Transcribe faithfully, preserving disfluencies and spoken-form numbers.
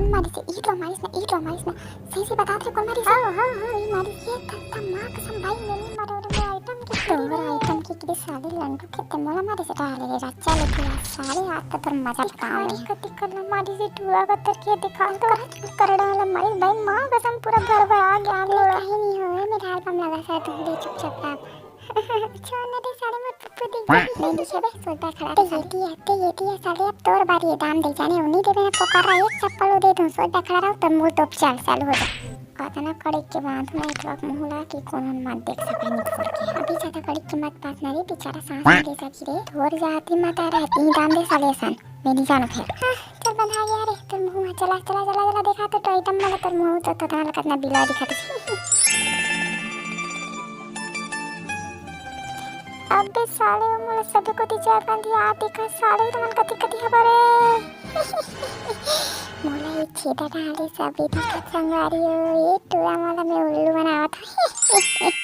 मारिस हे, ई तो मारिस ना, ई तो मारिस ना। सही से बता दे, कोन मारिस हे? हाँ, हाँ, हाँ, ई मारिस हे। त, त माँ कसम भाई, मैं नहीं मारे, और मैं आइटम के तोर आइटम के किरे साले लंडू के ते मोला मारिस हे, डाले रे रच्चा लेके आ, साले आज तो तोर मजा बताओ। मारिस कति कल्ला मारिस हे, टूरा बत्तर के दिखा तो करड़ा वाला मारिस भाई, माँ कसम पूरा घर भर आ गया। अरे, लोड़ा। कहीं नहीं होए, मेरा एल्बम लगा सा, तुम दे चुपचाप रहा। छोड़ ना दे साले, मोर पप्पू देख जाही। नहीं दिखे बे, सोचा खड़ा ते ये दिया, ते ये दिया साले, अब तोर बारी है, दाम दे जाने, उन्हीं देवे ना पुकारा, एक चप्पल वो दे दूं, सोचा खड़ा रहो, तब मुंह तोप चल, चालू हो जा। कहता ना कड़ी के बांध ना इतवा मुहला कि कोनो मत देख सके नित करके। अभी ज्यादा कड़ी के मत बांध ना रे, बेचारा सांस नहीं ले सकी रे। थोर जाती माता रहती ही दाम दे साले सन। मेरी जान फेर। हाँ, चल बंधा गया रे, तोर मुंह में चला, चला, चला, चला, देखा तो टॉयटम वाला तोर मुंह तो, तो, तो, कितना बिला दिखा तो। अबे साले, मोला सबे कोती जात गांधी आ देखा, साले तुमन कति कति हबरे। मोला ये छेदा डाले सबे दिखत संगवारी हो, ये टूरा मोला में उल्लू बनावत हो।